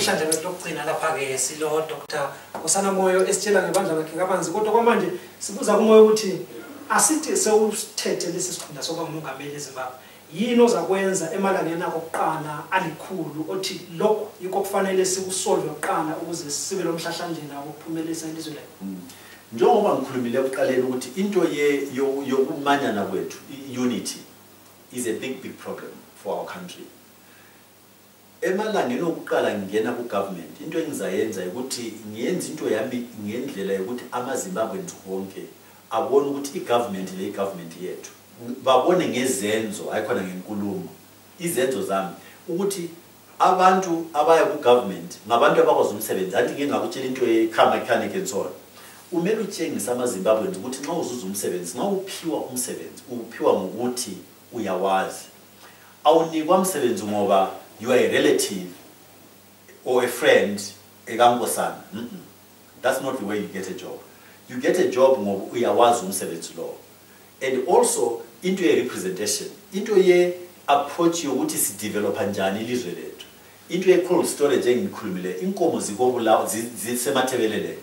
namhlanje lokugcina lapha ke silo Dr. Nkosana Moyo esitshela ngebandla lakhe kabanzi kodwa kwamanje sibuza kumoyo ukuthi asithi sewuthethe lesi sikhundla sokuba umongameli eZimbabwe yini ozakwenza emalangeni akuqala alikhulu othi lokho yiko kufanele sikusolve uqala ukuze sibe lomhlahlandlela wokuphumelelisa ilizwe lethu. Njengoba ngikhulumile ekuqaleni ukuthi into yokumanyana kwethu unity is a big problem for our country. Emalangeni okuqala ngingena ku government into engizayenza ukuthi ngiyenza into yami ngendlela yokuthi amaZimbabweans wonke abone ukuthi igovernment le government yethu babone ngezenzo ayikhona ngenkulumo izenzo zami ukuthi abantu abaya ku government ngabantu abakwazi umsebenzi anti ngeke ngakutshela into ye-car mechanic and so on. Umele utshengisa amaZimbabweans ukuthi nxa uzuza umsebenzi nxa uphiwa umsebenzi uphiwa ngokuthi uyawazi awunikwa umsebenzi ngoba you are a relative or a friend ekaNkosana. That's not the way you get a job. You get a job ngoba uyawazi umsebenzi lo. And also into a representation into ye approach yokuthi si develop njani ilizwe lethu into ye cold storage engikhulumile inkomo zikobulawa zisemathebelele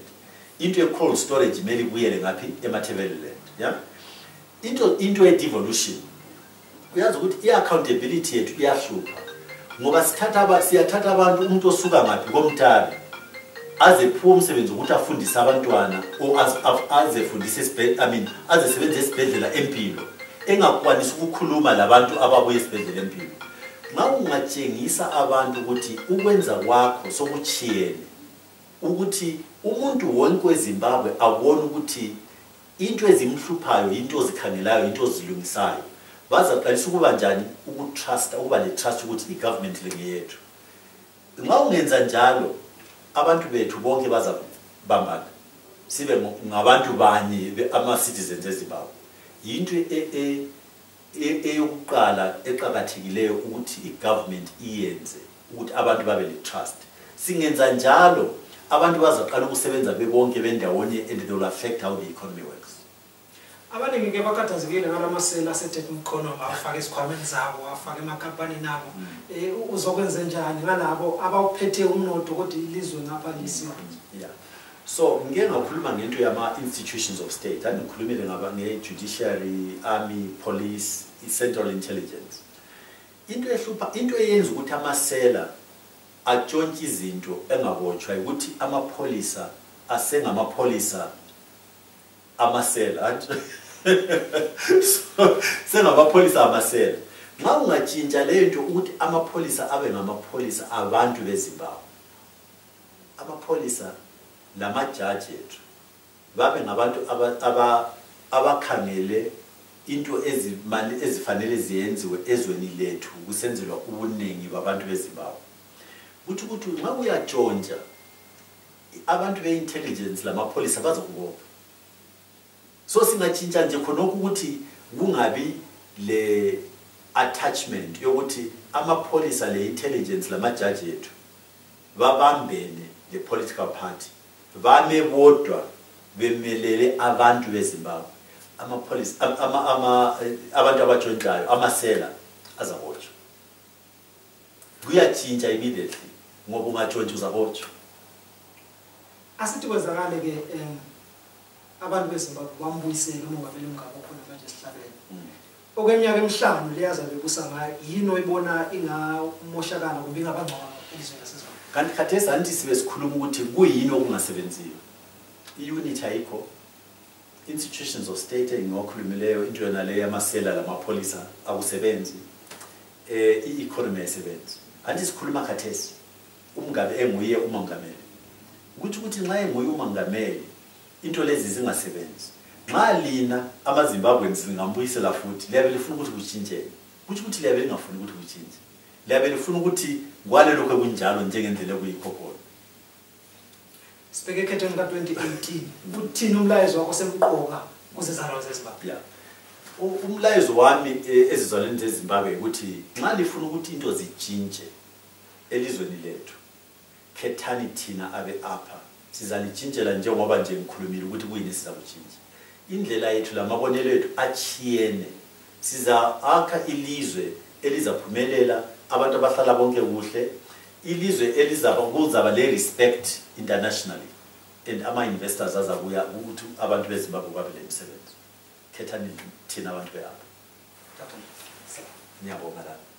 into ye cold storage meli kuyele ngaphi emathebelele yeah into ye devolution uyazi ukuthi iaccountability yethu iyahlupha ngoba siyathatha abantu umuntu osuka ngaphi komtabi aze phuwa umsebenzi ukuthi afundise abantwana aze fundise aze sebenze esibhedlela empilo engakwanisa ukukhuluma labantu ababuye esibhedlela empilo. Nxa ungatshengisa abantu ukuthi ukwenza kwakho sokuchiyene ukuthi umuntu wonke weZimbabwe abone ukuthi into ezimhluphayo into ozikhangelayo into ozilungisayo bazaqalisa ukuba njani ukuba le-trust ukuthi i-government lengeyethu. Nxa ungenza njalo abantu bethu bonke bazabambana sibe ngabantu banye ama-citizens eZimbabwe. Yinto eyokuqala eqakathekileyo ukuthi i-government iyenze ukuthi abantu babe le-trust. Singenza njalo abantu bazaqala ukusebenza bebonke bendawonye and they will affect how the economy works. Abaningi ke bakhathazekile ngalamasela asethe economy afake esikhwameni zabo afake emakhampani nabo uzokwenza njani ngalabo abawuphethe umnotho kodwa ilizwe ngapha lisiwe. Yeah. So ngeke ngakhuluma ngento yama institutions of state angikhulumile nge-judiciary, army, police, central intelligence. Into ehlupha into eyenza ukuthi amasela atshontshe izinto engabotshwa ukuthi amapholisa asengamapolisa amasela so sengamapolisa amasela nxa ungatshintsha leyo nto ukuthi amapholisa abe ngamapolisa abantu beZimbabwe amapolisa lamajaji ethu babe ngabantu abakhangele into ezifanele ziyenziwe ezweni lethu kusenzelwa ubuningi babantu beZimbabwe ukuthi nxa uyatshontsha abantu be-intelligence lamapolisa bazokubopha. So singatshintsha nje khonokho ukuthi kungabi le attachment yokuthi amapolisa le-intelligence lamajaji ethu babambene le political party bame bodwa bemelele abantu beZimbabwe amapolisa abantu abatshontlayo amasela azabotshwa kuyatshintsha immediately ngoba ungatshontshi uzabotshwa. Asithi kwenzakale ke abantu beZimbabwe bambuyisela umongameli ongabo khona manje esihlabeni okweminyaka emihlanu leyazabe kusangayo yini oyibona ingamoshakala kumbe ingabangcono ilizwe laseZimbabwe. Kanti khathesi anti sibe sikhuluma ukuthi kuyini okungasebenziyo i-unity ayikho institutions of state engiwakhulumileyo into yona le yamasela lamapolisa akusebenzi i-economy ayisebenzi anti sikhuluma khathesi umngabe enguye umongameli ukuthi nxa enguye umongameli into lezi zingasebenzi nxa lina amaZimbabweans lingambuyisela futhi liyabe lifuna ukuthi kutshintshe ukuthi liyabe lingafuni ukuthi kutshintshe liyabe lifuna ukuthi kwale lokho kunjalo njengendlela kuyikhokhona. Sibheke ekhethweni ka-2018 uthini umlayezo wakho semqoka kuzizalwane zeZimbabwe? Yeah. Umlayezo wami ezizalwane zeZimbabwe ukuthi nxa lifuna ukuthi into zitshintshe elizweni lethu khethani thina abe apha sizalitshintshela njengoba nje ngikhulumile ukuthi kuyini sizakutshintsha indlela yethu lamabonelo ethu achiyene siza akha ilizwe elizaphumelela abantu abahlala bonke kuhle ilizwe elizaba kuzaba le respect internationally and ama-investors azabuya ukuthi abantu beZimbabwe babe le misebenzi. Khethani thina abantu beapha. Dr. Ngiyabonga lapho.